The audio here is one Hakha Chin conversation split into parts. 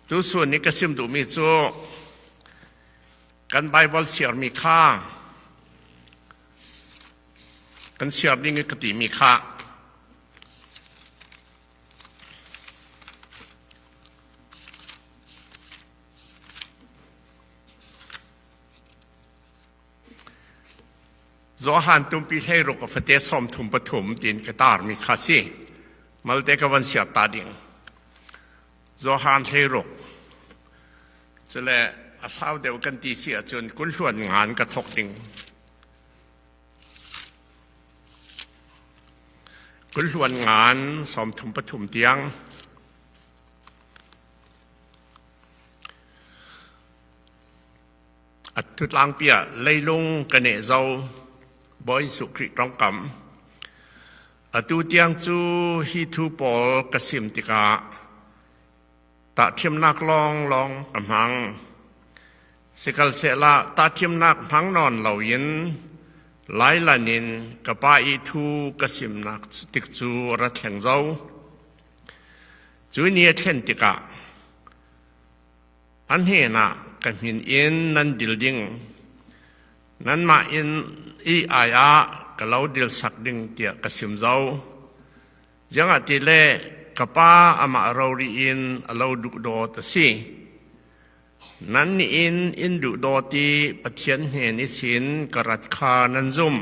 Tusun i ka sim duhmi cu kan Bible siarmi kha kan siar ding i ka timi kha Johan tumpi 16 a fate 33 tiin ka tarmi kha si. Malte ka van siar ta ding. Johan 16 cule a sau deuh kan ti si ahcun kulhluan ngan ka thok ding. Kulhluan ngan 33 tiang. A thutlangpi ah leilung ka neh zo Bawi Jesuh Khrih tongkam. Atu tiang cu hi thu pawl ka sim tikah tahthiamnak lawnglawng ka hmang. Sikhalsehla tahthiamnak hmang nawn loin lailan in ka pa i thu ka simnak tik cu ra thleng zo. Cu ni a thlen tikah An hnenah ka hmin in nan dil ding, nanmah inn i ai ah ka lo dil sak ding tiah ka sim zau. Ziangah ti le ka pa amah rori in a lo duh dawt a si. Nan nih in in duh dawt i Pathian hnen i sin ka rat kha nan zum.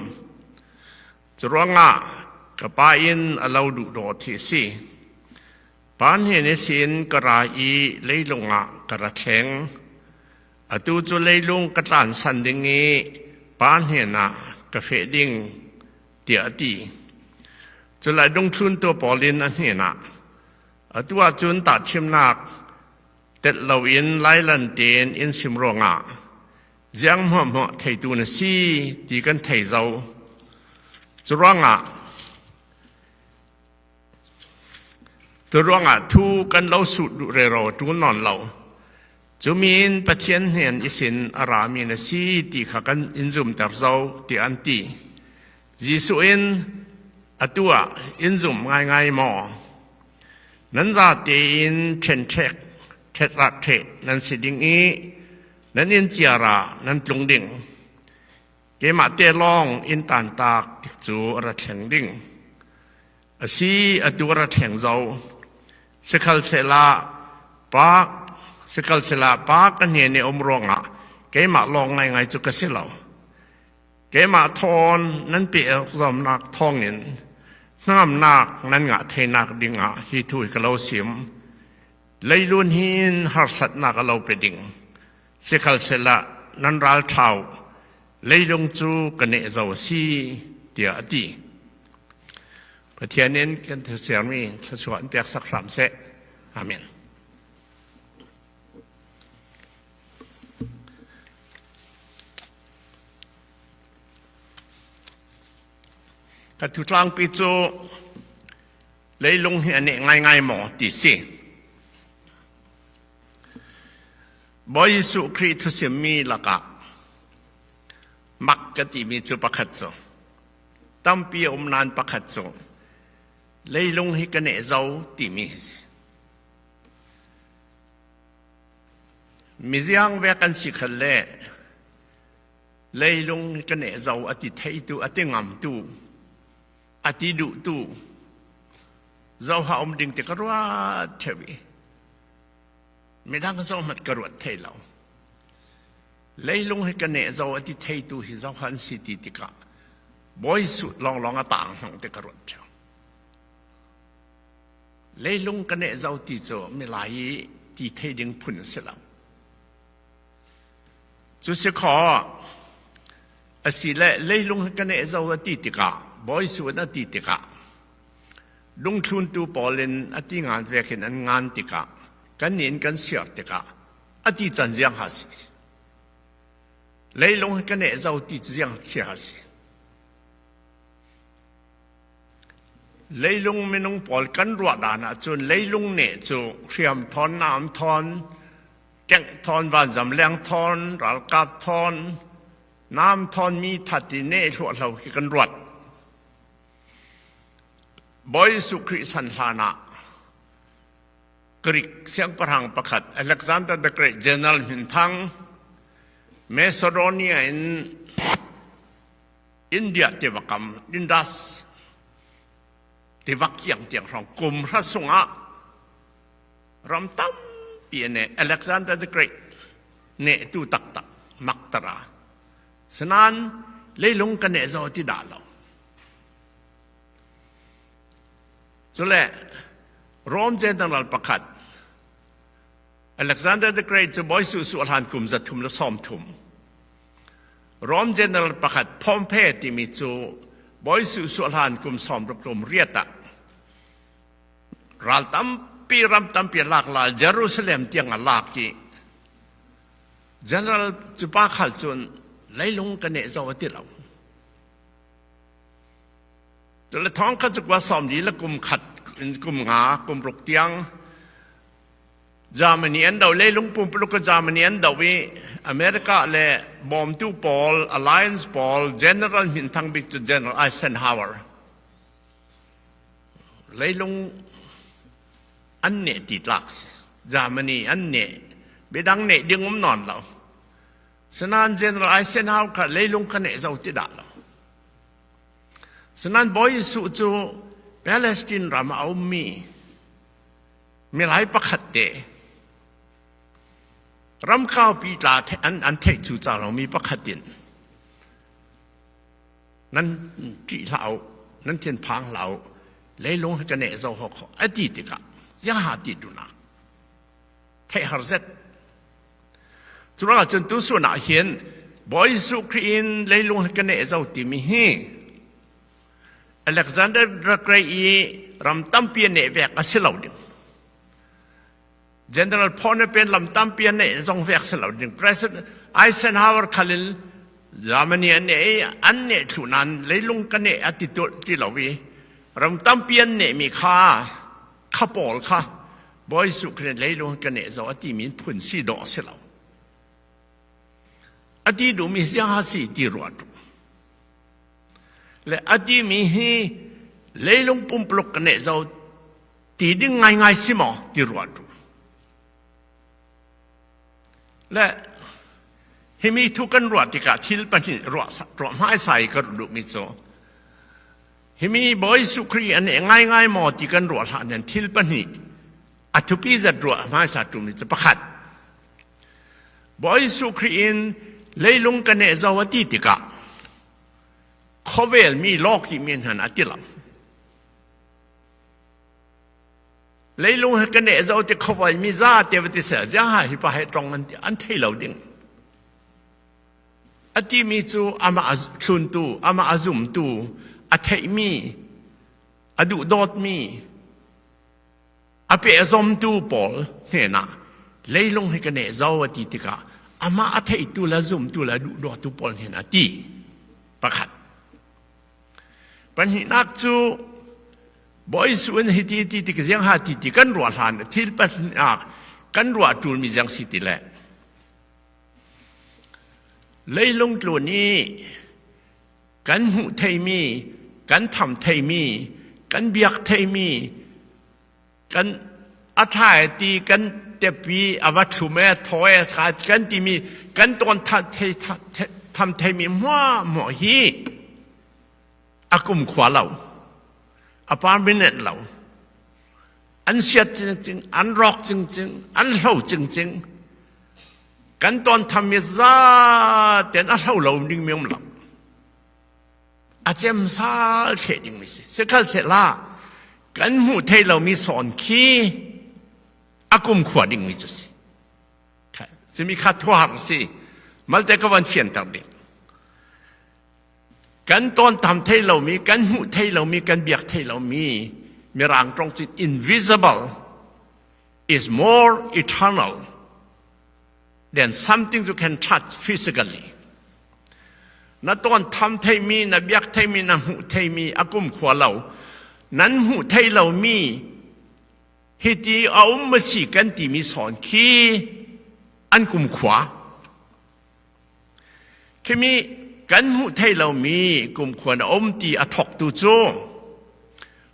Curuangah ka pa in a lo duh dawt hi a si. Pa hnen i sin ka ra i leilung ah ka ra thleng. Atu cu leilung ka tlansan ding i pa hnen ah ka feh ding, tiah a ti. Culai dungthluntu pawl in a hnen ah, Atu ahcun tahthimnak telh loin lailan tein in sim ruangah ziang hmuahhmuah theitu na si ti kan thei zau. Curuangah Cu ruangah thu kan lo suh duh rero ṭul nawn lo. Cu min Pathian hnen i sin a rami na si ti kha kan in zumter zo tiah an ti. Jesuh in atu ah in zum ngaingai maw? Nan zate in ṭhenṭhek ṭhetrat ṭheh nan si ding i nan inn ciar ah nan tlung ding. Keimah te lawng inn tantak tik cu a ra thleng ding. A si atu a ra thleng zau. Sikhalsehla pa sikhalsehla pa ka hnen i um ruangah keimah lawng ngaingai cu ka si lo. Keimah thawn nan pe zawmnak thawngin hnamnak nan ngah theinak dingah hi thu hi ka lo sim. Leilun hin harsatnak a lo pe ding. Sikhalsehla nan ral ṭhau leilung cu ka neh zo a si tiah a ti. Pathian in kan thilsermi thluachuah in pek sak hram seh. Amen. Ka thutlangpi cu leilung hi a neh ngaingai maw ti si. Bawi Jesuh Khrih thusimmi lakah mak ka timi cu pakhat cu tampi a um nain pakhat cu leilung hi ka neh zo timi hi si. Miziang ve kan si khal le leilung hi ka neh zo a ti theitu a ti ngamtu a ti duhtu zoha um ding ti ka ruat ṭheu i midang zohmat ka ruat thei lo. Leilung hi ka neh zo a ti theitu hi zoh an si ti tikah Bawi Jesuh lawnglawng a taang hmang ti ka ruat ṭheo. Leilung ka neh zo ti cu milai i ti thei ding phun a si lo. Cu si khaw a si le leilung hi ka neh zo a ti tikah Bawi Jesuh in a ti tikah lungthluntu pawl in a ti ngan ve khin an ngan tikah kan nih in kan siar tikah a ti can ziang ha si leilung hi ka neh zo ti ziang khi ha si leilung minung pawl kan ruah dan ahcun leilung neh cu hriam thawn naam thawn kengh thawn vanzam leng thawn ralkap thawn naam thawn mi that i neh hluah hlo khi kan ruat Bawi Jesuh Khrih san hlan ah. Greek siangpahrang pakhat Alexander the Great General minthang Macedonia in India tiva kam Indus tiva kiang tiang hrawng kum hra sungah ram tampi ne Alexander the Great ne tu taktak maktara sanan leilung ka ne zo ti dah lo. Cule Rome General pakhat Alexander the Great cu Bawi Suh hlan kum 330. Rome General pakhat Pompey timi cu Bawi Suh hlan kum 60 kum riat ah ral tampi ram tampi lak la Jerusalem tiang a lak i General cu pa khal cun leilung ka neh zo a ti lo. Cule thong kha cu kua sawm li le kum khat kum nga kum ruk tiang Germany an do leilung pumpuluk ka Germany an do i America le bawmtu pawl alliance pawl general minthang bik cu General Eisenhower leilung an neh ti tlak si Germany an neh midang neh ding um nawn lo Sanan General Eisenhower kha leilung kha neh zo ti dah lo. Sanan Bawi Jesuh cu Palestine ram ah a ummi milai pakhat te ram kaupi tla an, an theih cu ca lomi pakhat in nan ṭih hlah u, nan thinphang hlah u, leilung hi ka neh zo ho kho a ti tikah ziang ha ti dunak theih har zet. Cu ruangah cun tusun ah hin Bawi Jesuh Khrih in leilung hi ka neh zo timi hi Alexander the Great i ram tampi a neh vek a si lo ding. General Phonepin lam tampi a neh zong vek si lo ding. President Eisenhower khalil Germany an neh i an neh thlu nain leilung ka neh a ti ti lo i ram tampi an nehmi kha kha pawl kha Bawi Jesuh Khrih leilung ka neh zo a timi in phun si dawh a si lo. A ti duhmi siang ha si ti ruah tu. Le a timi hi leilung pumpuluk ka neh zo ti ding ngaingai si maw ti ruah tu. Le himi thu kan ruah tikah thil pahnih ruah ruah hmaisai ka duhmi cu Himi Bawi Jesuh Khrih an e ngaingai maw ti kan ruah hlah nan thil pahnih a thupi zat ruah hmaisa ṭum cu pakhat. Bawi Jesuh Khrih in leilung ka neh zo a ti tikah khawvel mi lawk ti mi hnan a ti lo. Leilung he ka neh zo ti khawvel mi za te va ti sel ziang ha hi pa he tong an ti an thei lo ding. A timi cu amah a thluntu, amah a zumtu, a theihmi, a duhdawtmi, a pehzawmtu pawl hnenah leilung hi ka neh zo a ti tikah amah a theitu le zumtu le duhdawtu pawl hnenah ti. Pakhat. Pahnihnak cu Bawi Jesuh in hiti ti tik ziang ha ti ti kan ruah hlan thil pahnihnak kan ruah ṭulmi ziang si ti le Leilung tlun i kan hmuh theimi, kan tham theimi, kan biak theimi, kan a ṭha ti kan tepi a va thlum e thaw e kan timi kan tawn tham theimi hmuahhmuah hi a kumkhua lo, a permanent lo. An siat cingcing, an rawk cingcing, an hlo cingcing. Kan tawn tham mi zaten a hlo lo ding mi um lo. A cem sal the ding mi si. Sikal se la kan hmuh thei lo mi sawn khi a kum khua ding mi cu si. Simi kha thuar si. Malte ka van fianter ding. Kan tawntam thei lomi, kan hmuh thei lomi, kan biak thei lomi Mirang tong cun invisible is more eternal than something you can touch physically. Na tawn tham theimi, na biak theimi, na hmuh theimi a kum khua lo. Nan hmuh thei lomi hiti a um ma si kan timi sawn khi an kum khua. Khimi kan hmuh thei lomi kumkhua na um ti a thawktu cu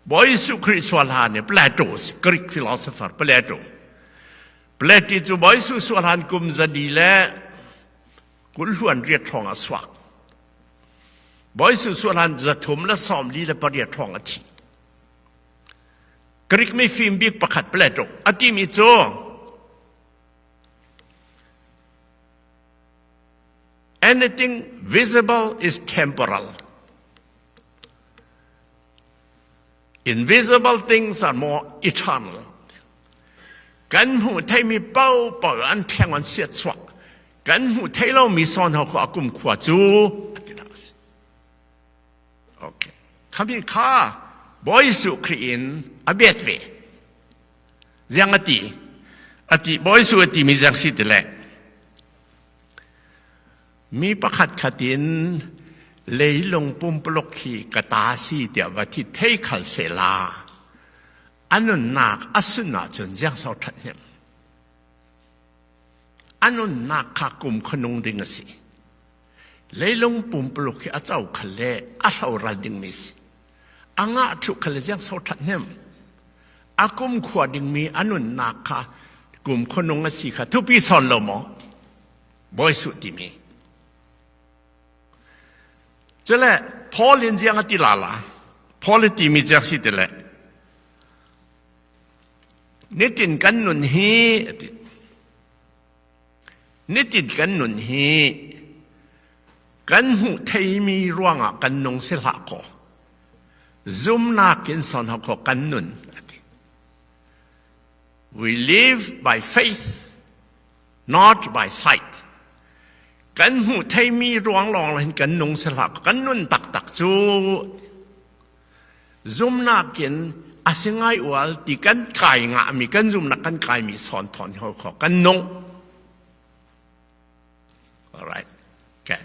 Bawi Jesuh Khrih sual hlan i Plato Greek philosopher Plato. Pleti cu Bawi Su sualhan kum zadi le kulhluan riat hrawng a suak. Bawi Su sualhan 348 hrawng a thi. Greek mifim bik pakhat Plato a timi cu anything visible is temporal. Invisible things are more eternal. Kan hmuh theimi paopaoh an thleng an siat chuak. Kan hmuh thei lomi sawn ho khua kum khua cu a ti dah si. Okay. Khami kha Bawi Jesuh Khrih in a bet ve. Ziang a ti? A ti Bawi Jesuh a ti mi ziang si ti le. Mi pakhat khat in leilung pumpuluk hi ka ta si tiah va thi thei khal sehla a nunnak a sun ahcun ziangso ṭhathnem. A nunnak kha kum khuanung ding a si. Leilung pumpuluk hi a co khal le a hloral dingmi si. A ngah ṭhu khal le ziangso ṭhathnem. A kum khua dingmi a nunnak kha kum khuanung a si kha thupi sawn lo maw? Bawi Suh timi. Cule Paul in ziang a ti la la. Paul i timi ziang si ti le. Nitin kan nun hi ati. Nitin kan nun hi kan hmuh theimi ruangah kan nung si hlah kaw. Zumnak in son ho kan nun ati. We live by faith not by sight. Kan hmuh theimi ruang lawng hin kan nung si hlah kan nun taktak cu zumnak in a si ngai ual ti kan kai ngahmi kan zumnak kan kaimi sawn thawn ho kho kan nung. Alright. Okay.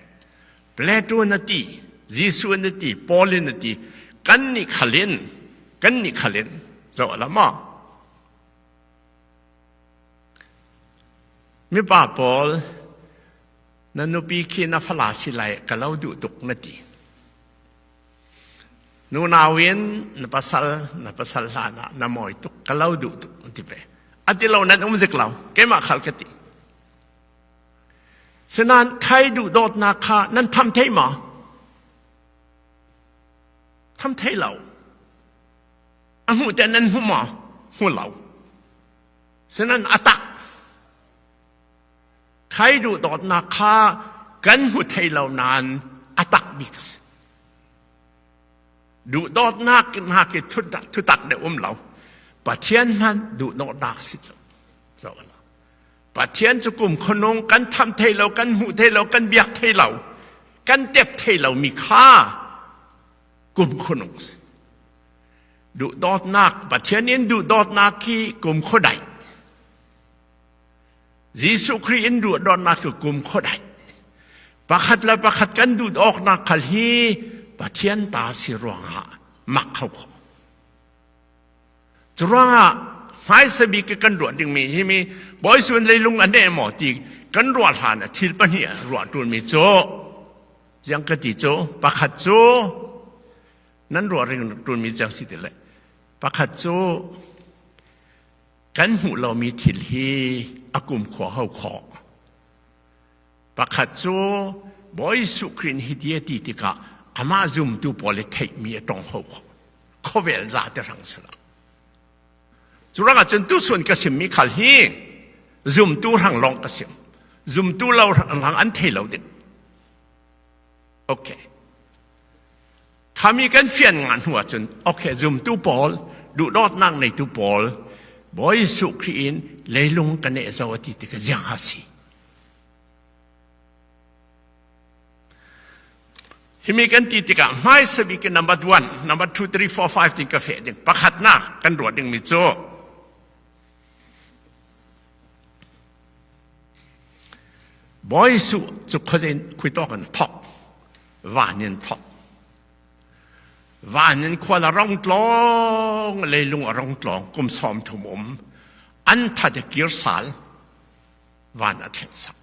Plato na ti, Jesuh na ti, Paul na ti, kan nih khalin, kan nih khalin, zo ala ma. Mipa pawl na nupi khi na fala si lai ka lo duh tuk na ti. Nunau in na pasal na pasal hlan ah na mawi tuk ka lo duh tuk na ti ve. A ti lo nan um zik lo keimah khal ka ti. Sinan khai duh dawtnak kha nan tham thei ma? Tham thei lo. A hmuh te nan hmu maw? Hmu lo. Sinan a tak. Khai duh dawtnak kha kan hmu thei lo nain a tak bik a si. Duhdawtnak hna khi thutak deuh um lo. Pathian hmanh duhdawtnak si cu. So, Pathian cu kum khonung kan tham thei lo, kan hmuh thei lo, kan biak thei lo, kan tep thei lo mi kha kum khonung si. Duhdawtnak Pathian in duhdawtnak khi kum khuadai. Jesuh Khrih in duhdawtnak cu kum khuadai. Pakhat le pakhat kan duh awknak khal hi Pathian ta si ruangah mak kho kho. Cu ruangah hmaisa bik kan ruah dingmi hi mi Bawi Sun leilung a neh maw ti kan ruah hlan a thil pahnih ruah ṭulmi cu ziang ka ti cu pakhat cu Nan ruah ring ṭulmi ciang si ti le pakhat cu kan hmuh lomi thil hi a kum khua ho khawh. Pakhat cu Bawi Jesuh Khrih hi ti a ti tikah amah zumtu pawl i theihmi a tong ho khawh. Khawvel za te rang sala. Cu rangah cun tusun ka simmi khal hi zumtu rang lawng ka sim. Zumtu lo rang an thei lo ding. Okay. Khami kan fian nga hnu ahcun okay zumtu pawl duhdawtnak neitu pawl Bawi Jesuh Khrih in leilung ka neh zo ati ti ka ziang ha si. Himi kan ti tikah hmaisa bik number 1, number 2, 3, 4, 5 tin ka feh ding. Pakhatnak kan ruah dingmi cu Bawi Jesuh cu khuazei khuitawk in thok van in thok van in khual a rong tlawng leilung a rong tlawng kum 30 um an that i kir sal van a thleng sak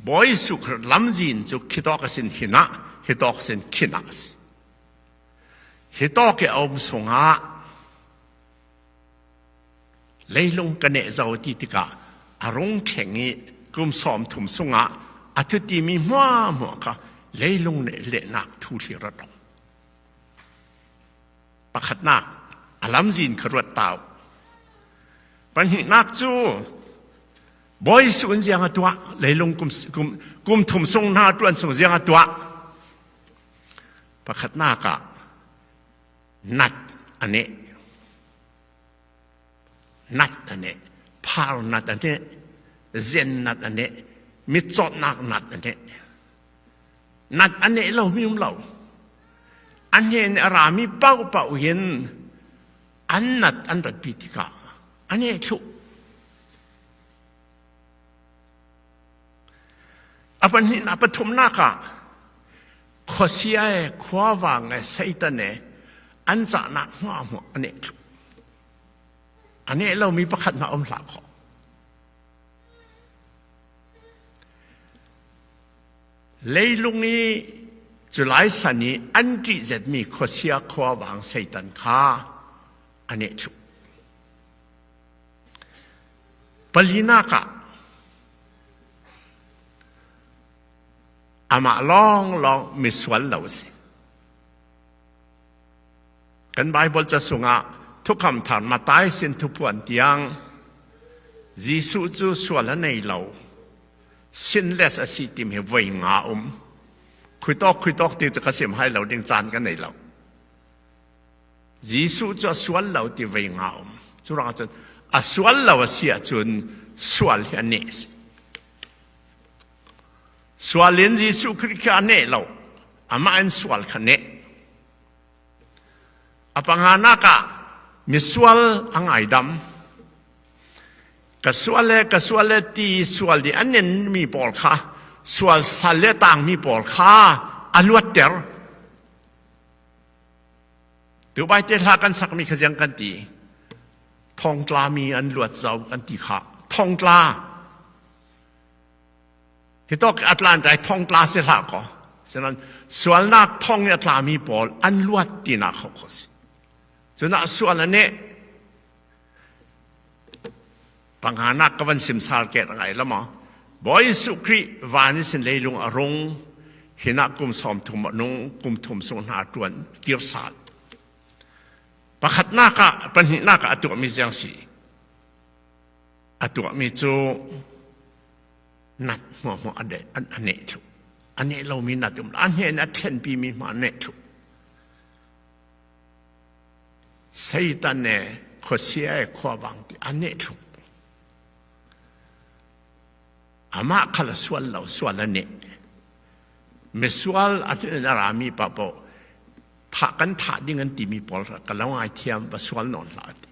Bawi Jesuh Khrih lamzin cu khitawk a sin hinah hitawk sin khinah a si hitawk i a um sungah. Leilung ka neh zo ti tikah a rung thleng i kum 30 sungah a thutimi hmuahhmuah kha leilung nih lehnak thu thlir a dong. Pakhatnak, a lamzin kha ruat tau. Pahnihnak cu Bawi Jesuh in ziang a tuah, leilung kum, kum, kum thum sung hna tuan sung ziang a tuah. Pakhatnak ah nat a neh. Nat a neh. Phar nat a neh. Zen nat a neh. Mitcawtnak nat a neh. Nat a neh lo mi um lo. A hnen a rami paohpaoh hin an nat an ratpi tikah a neh thluh. A pahnihnak pathumnak ah khuasia e khuavang e Satan e an cahnak hmuahhmuah a neh thluh. A neh lomi pakhat hna um hlah khawh. Leilung i culai san i an ṭihzetmi khuasia khuavang Satan kha a neh thluh. Palinak ah amah lawnglawng misual lo a si. Kan Baibal ca sungah thukam thar Matai sin thupuan tiang Jesuh cu sual a nei lo. Sinless a si tim hi voi nga um. Khuitawk khuitawk ti cu ka sim hai lo ding caan ka nei lo. Jesuh cu a sual lo ti vei nga um. Cu ruangah cun a sual lo a si ahcun sual hi a neh a si. Sual in Jesuh Khrih khi a neh lo. Amah in sual kha neh. A panganak ah misual a ngaidam. Ka sual le ka sual le ti sual di an nen mi pawl kha sual sal le tang mi pawl kha a luatter. Dubai te hla kan sakmi kha ziang kan ti. Thongtla mi an luat zau kan ti kha. Thongtla. Hi tok Atlanta i thongtla si hlah ko. Sinan sualnak thong i a tlami pawl an luat tinak kho kho si. Cunah sual a neh. Panganak ka van simsal ke ngai la ma. Bawi Jesuh Khrih van in sin leilung a rung hinah kum 30 a nung kum thum sung hna tuan kir sal. Pakhatnak ah pahnihnak ah a tuahmi ziang si. A tuahmi cu nat hmuahhmuah a de an a neh thlu. A neh lomi nat um a hnen a thlenpi mi hma neh thlu. Satan ne khuasia e khuavang ti a neh thluk. Amah khal a sual lo, sual a neh. Misual a hnen a rami pa po thah kan thah ding an timi pawl ka lo ngai thiam va sual nawn hlah ti.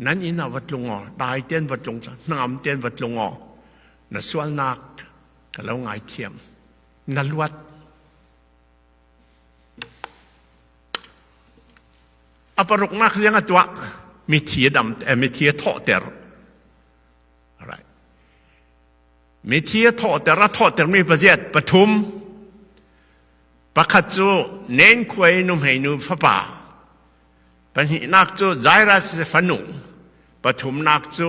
Nan inn ah va tlung aw, dai ten va tlung, hnangam ten va tlung aw, na sualnak ka lo ngai thiam. Na luat. A paruknak ziang a tuah mithi a dam mithi a thawhter. Right. Mithi a thawhter a thawhter mi paziat pathum. Pakhat cu nen khuai nu hmei nu fapa. Pahnihnak cu Jairus fanu. Pathumnak cu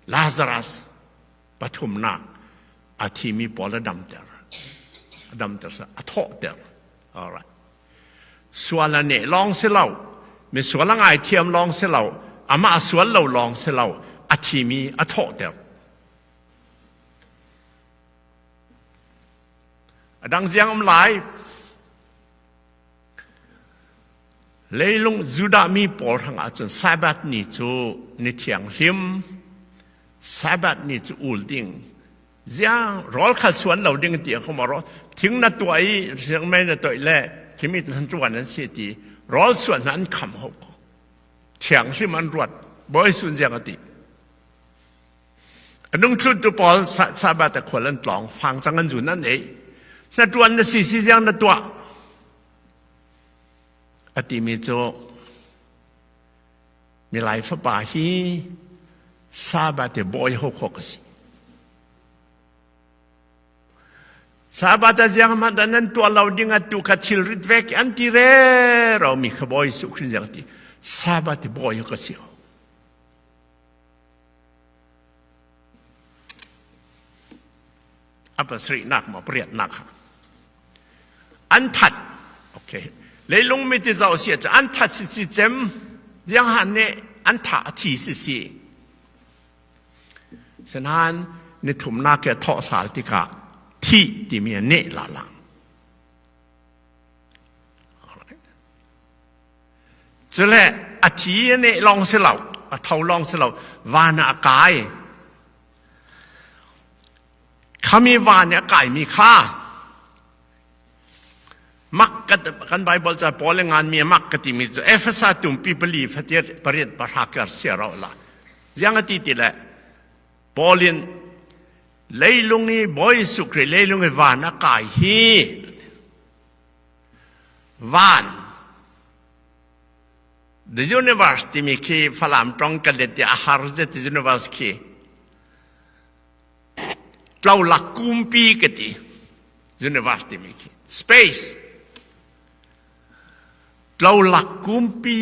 Lazarus. Pathumnak a thimi pawl a damter. A damter a thawhter. All right. Sual a neh lawng si lo. Mi sual a ngaithiam lawng si lo. Amah a sual lo lawng si lo. A thimi a thawhter. A dang ziang um lai. Leilung Judah mi pawl hrangah cun Sabbath ni cu ni thianghlim, Sabbath ni cu ul ding, ziang rawl khal suan lo ding ti a ro thing na tuah i siang mei na toih le khimi nan tuan an si ti rawl suan hna an kham ho ko thianghlim an ruat bawi sun ziang a ti anung thlut tu pawl Sabbath a khual an tlawng fang cang an zun an ei na tuan na si si ziang na tuah a timi cu milai fapa hi Sabbath bawi ho kho ka si. Sabbath a ziang hmanh dah nan tuah lo ding atu kha thilrit vek an ti re ro mi kha bawi su khrin ziang ti Sabbath bawi ka si. A pasarihnak maw pariatnak kha. An that. Okay. Leilung mi ti zoh si cu an that si si cem ziang han nih an tha a thi si si. Sinain nithumnak ke thawh sal tikah thi timi a neh la lang. Cule a thi a neh lawng si lo, a tho lawng si lo, van ah a kai. Khami van i a kaimi kha mak kan Bible ca Paul le nganmi a mak ka timi cu Efesa tumpi pali fatir pariat pahra kar sia ro la. Ziang a ti ti le Paul in leilung i Bawi Jesuh Khrih leilung i van a kai hi Van The universe timi khi Falam tong kan let a har zet universe khi tlolak kumpi ka ti universe timi khi space tlolak kumpi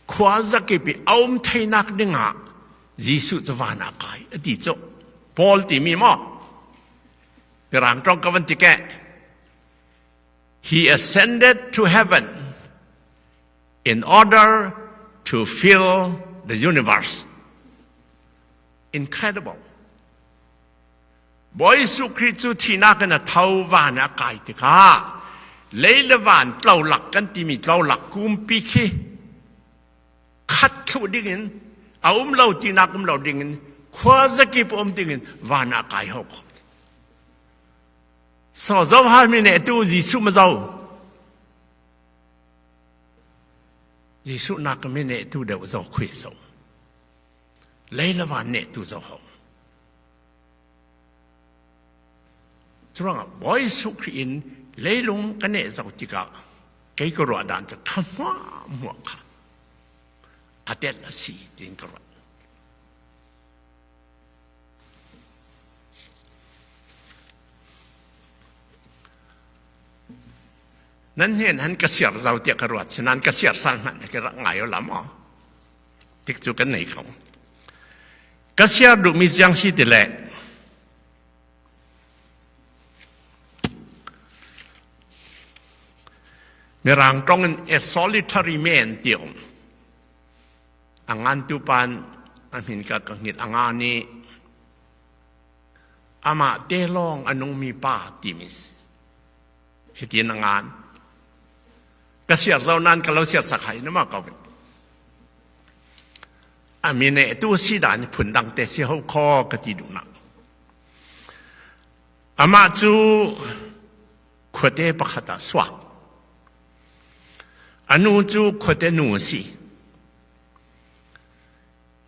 khua zakip i aum theinak dingah Jesuh cu van ah kai a ti cu Paul timi maw Mirang tong ka van ti ke He ascended to heaven in order to fill the universe. Incredible. Bawi Jesuh Khrih cu thihnak in a tho van ah kai tikah lei le van tlolak kan timi tlolak kumpi khi khat thluh dingin a um lo tinak um lo dingin khua zakip um dingin van ah kai ho kho. So zohal mi nih tu Jesuh ma zo. Jesuh nak mi nih tu deuh zo khui so. Lei le van nih tu zo ho. Curuangah Bawi Jesuh Khrih in leilung ka neh zo tikah kei ka ruah dan cu kha hmuah hmuah kha a tel a si tiin ka ruat. Nan hnen han ka siar zau tiah ka ruat sinan ka siar sal hmanh ka rak ngai lam aw tik cu kan nei kho ka siar duhmi jiang si ti le mirang tong in a solitary man ti um A ngantu pan a hmin ka ka hngilh a nga nih amah te lawng a nungmi pa timi hitin a ngan. Ka siar zo nan ka lo siar sak hai na ma ko. A mine tu si dan phun dang te si ho kho ka ti duh nak. Amah cu khuate pakhat ah suak. A nu cu khuate nu a si.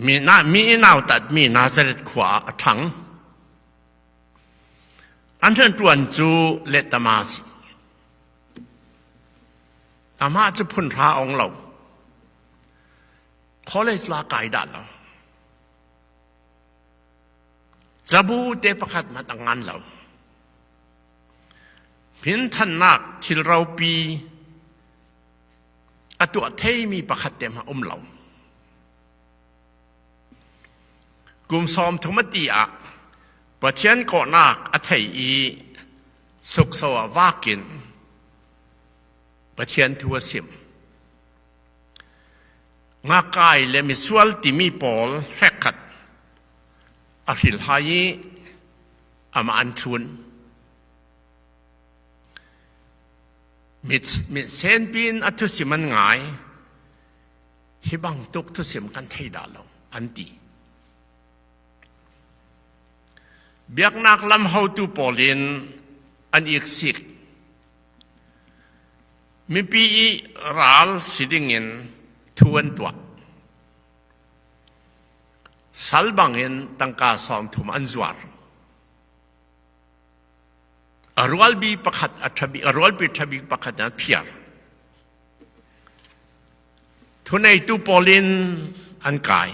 Mi na mi nautatmi Nazareth khua ah a ṭhang. An rianṭuan cu lehtama a si. Amah cu phunhra ong lo. College la kai dah lo. Cabu te pakhat hmanh a ngan lo. Hminthannak thil ropi a tuah theimi pakhat te hmanh um lo. Kum 30 a ti ah Pathian kawhnak a thei i sukso ah vakin Pathian thu a sim. Ngakai le misual timi pawl hrekkhat a hrilhai i amah an thlun. Mit, mit senpi in a thusim an ngai. Hi bangtuk thusim kan thei dah lo an ti. Biaknak lam hotu pawl in an iksik. Mipi i ral si dingin thu an tuah. Sal bangin tangka 30 an zuar. A rualbi pakhat a ṭhabik, a rualpi ṭhabik pakhat an phiar. Thuneitu pawl in an kai.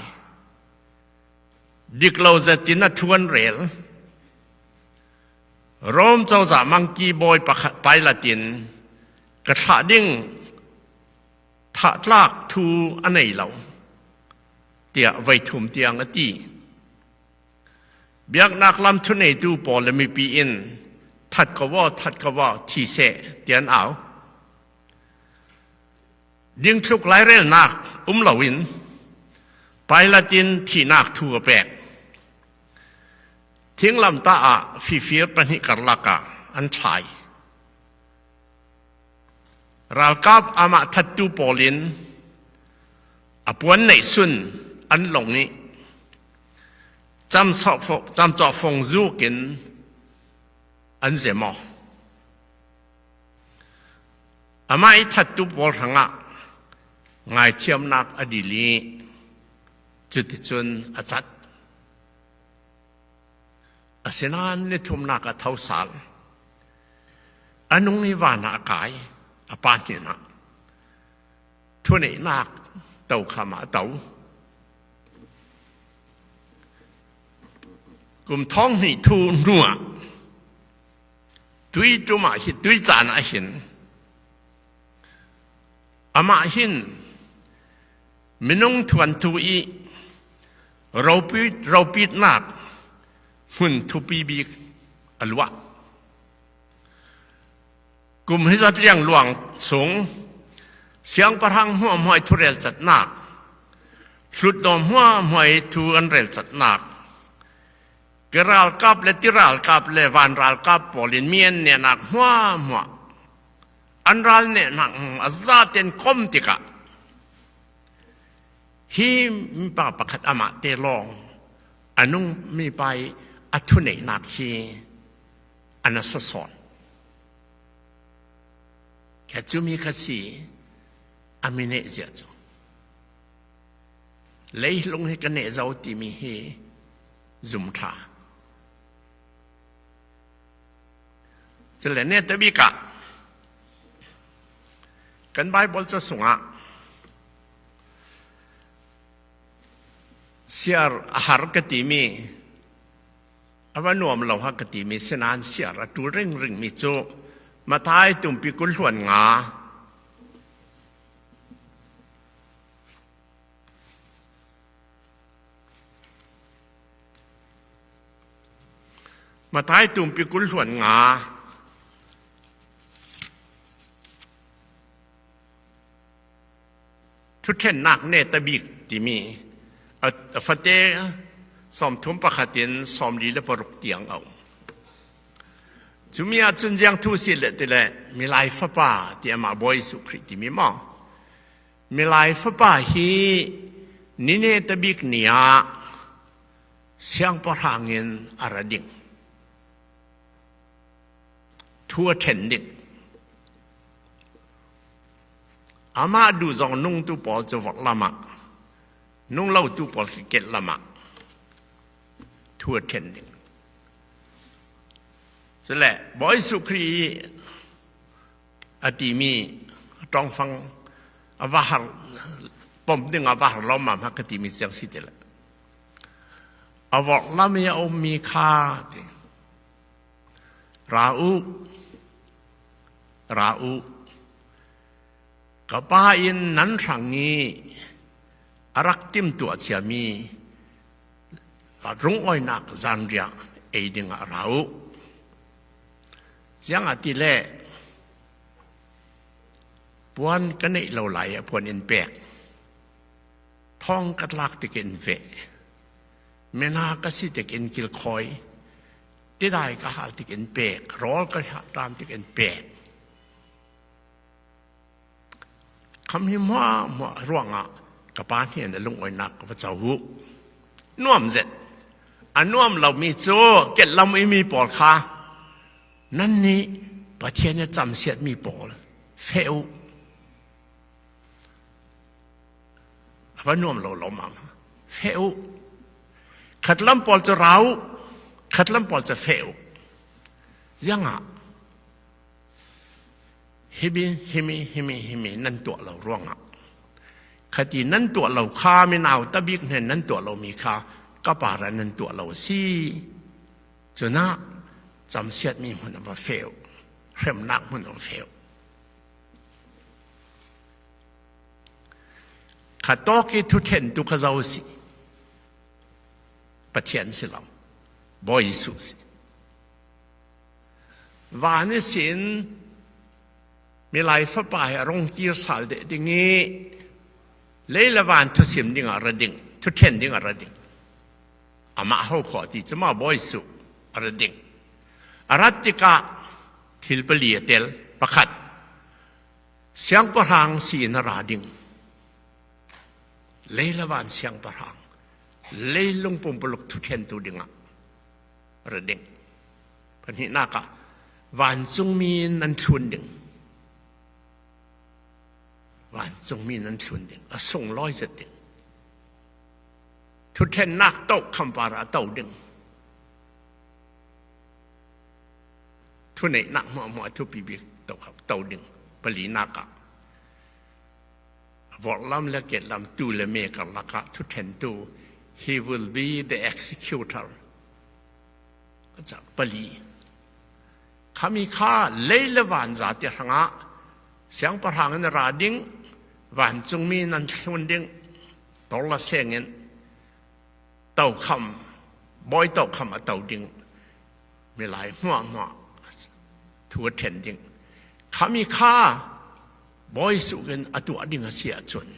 Diklo zet in a thu an rel. Rom cozah mangki bawi pakhat Pilate in ka thlah ding thah tlak thu a nei lo tiah voi thum tiang a ti. Biaknak lam thuneitu pawl le mipi in that ko aw, that ko aw, thi seh ti an au. Dingthluk lairelnak um loin Pilate in thihnak thu a pek. Thinglamtah ah fifir pahnih karlak ah an thlai. Ralkap amah thattu pawl in a puan neihsun an long i camcawhfung zuk in an zem aw. Amah i thattu pawl hrangah ngaithiamnak a dil i cuticun a cat. Asinain nithumnak a tho sal. A nung i van ah a kai, a pa hnenah. Thuneihnak to kha mah a to. Kum thong hnih thu hnu ah tui tum ah hin tui caan ah hin amah hin minung thuantu i ropitnak hmun thupi bik a luah. Kum hi zat liangluang chung siangpahrang hmuahhmuai thurel catnak, hlutdaw hmuahhmuai thu an rel catnak, ke ralkap le ti ralkap le van ralkap pawl in mi an nehnak hmuahhmuah an ral nehnak a zaten kom tikah hi pa pakhat amah te lawng a nung mi pa i a thuneihnak hi a nasa sawn. Kha cu mi kha si a mi neh zia cu. Leilung hi ka neh zo timi hi zum ṭha. Cule ne tabik ah kan Bible ca sungah siar a har ka timi a va nuam lo ha ka timi sinain siar a ṭul ringring mi cu Mathai tumpi kul hluan nga Mathai tumpi kul hluan nga Thuthennak ne tabik timi a fate 31 in 46 tiang a um. Cumi ahcun ziang thu si le ti le milai fapa ti amah Bawi Jesuh Khrih timi maw milai fapa hi nine tabik ni ah siangpahrang in a ra ding. Thu a ṭhen ding. Amah duh zong nungtu pawl cu vok lam ah, nung lotu pawl khi ket lam ah thu a ṭhen ding. Cule Bawi Jesuh Khrih i a timi ṭongfang a va har pom ding a va har lo ma ka timi siang si ti le. A vok lam i a ummi kha ti. Ra u, ra u. Ka pa in nan hrang i a rak timtuah ciami rungoinak zanriah ei dingah ra u. Ziangah ti le puan ka neih lo lai ah puan in pek. Thong ka tlak tik in veh. Mena ka si tik in kilkhawi. Tidai ka hal tik in pek. Rawl ka ṭam tik in pek. Kham hi muah ruangah ka pa hnen a lungawinak ka va co u. Nuam zet. A nuam lomi cu ketlam i mi pawl kha nan nih Pathian i camsiatmi pawl feh u. A va nuam lo lawmmam. Feh u. Khatlam pawl cu rau, khatlam pawl cu feh u. Ziangah himi himi himi himi nan tuah lo ruangah khati nan tuah lo kha minau tabik hnen nan tuah lomi kha ka para nan tuah lo si cunah camsiatmi hmun a va feu hremnak hmun a va feu kha tawk i thuthen tu kha zo si pathian si lo. Bawi Jesuh si. Van i sin milai fapa he rong kir sal deh ding i lei le van thusim ding ah ra ding, thuthen ding ah ra ding. Amah ho khawh ti cu ma Bawi Jesuh a ra ding. A rat tikah thil pali a tel. Pakhat, siangpahrang si in a ra ding. Lei le van siangpahrang, leilung pumpuluk thuthentu dingah ra ding. Pahnihnak ah vancungmi in nan thlun ding. Vancungmi nan thlun ding. A sunglawi zet ding. Thuthennak to khampar ah to ding. Thuneihnak hmuahhmuah thupi bik to to ding. Palinak ah vorlam le ketlam tu le me karlak ah thuthentu he will be the executor. Pali. Khami kha lei le van za ti hrangah siangpahrang in ra ding vancungmi nan thlun ding torla seng in to kham bawi to kham a to ding milai hmuah hmuah thu a then ding khami kha bawi sukin a tuah ding a si ahcun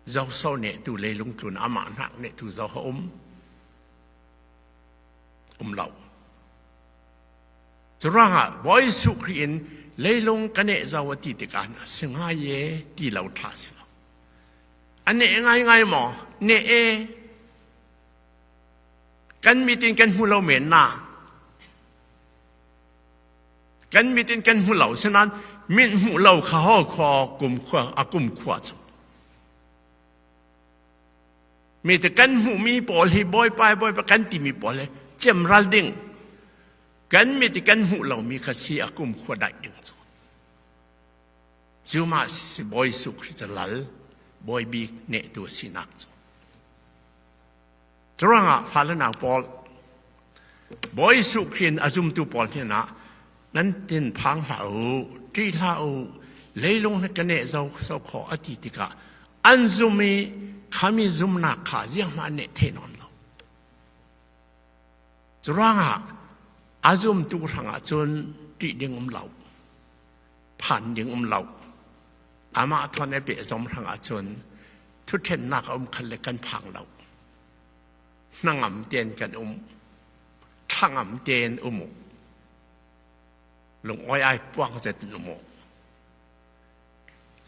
zoso ne tu leilung tlun amah hnak ne tu zo ha um um lo. Curuangah Bawi Jesuh Khrih in leilung ka neh zau a ti tikah a si ngai e ti lo ṭha si lo. A neh ngaingai maw? Neh e. Kan mit in kan hmu lo men na. Kan mit in kan hmu lo sinain mit hmuh lo kha ho khua kum khua a kum khua cu. Mi te kan hmuhmi pawl hi bawipa bawipa kan timi pawl hi cemral ding kan mit i kan hmuh lomi kha si a kum khua daih ding cu cu mah si bawi Jesuh Khrih cu lal bawi bik nehtu sinak cu curuangah fale nau pawl bawi Jesuh Khrih in a zumtu pawl hnenah nan tin phang hlah u ṭih hlah u leilung hi ka neh zo so khawh a ti tikah an zum i khami zumnak kha zianghmah an neh thei nawn lo curuangah a zumtu hrangah cun ṭih ding um lo phan ding um lo amah thon e pe zom hrangah cun thuthennak a um khal le kan phang lo hnangam ten kan um thlangam tein um u lungawi ai puang zet in um u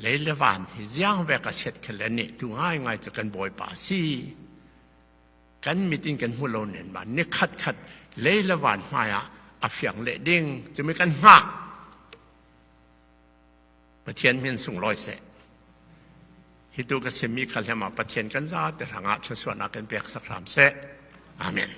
lei le van hi ziang ve ka set khel le nih tu ngai ngai cu kan bawipa si kan mit in kan hmu lo nen ma ni khat khat lei le van hmai ah a fiang le ding cumi kan hngak Pathian min sunglawi seh hi tu ka simi khal hem ah Pathian kan za te hrangah thluasuahnak kan pek sak hram seh amen.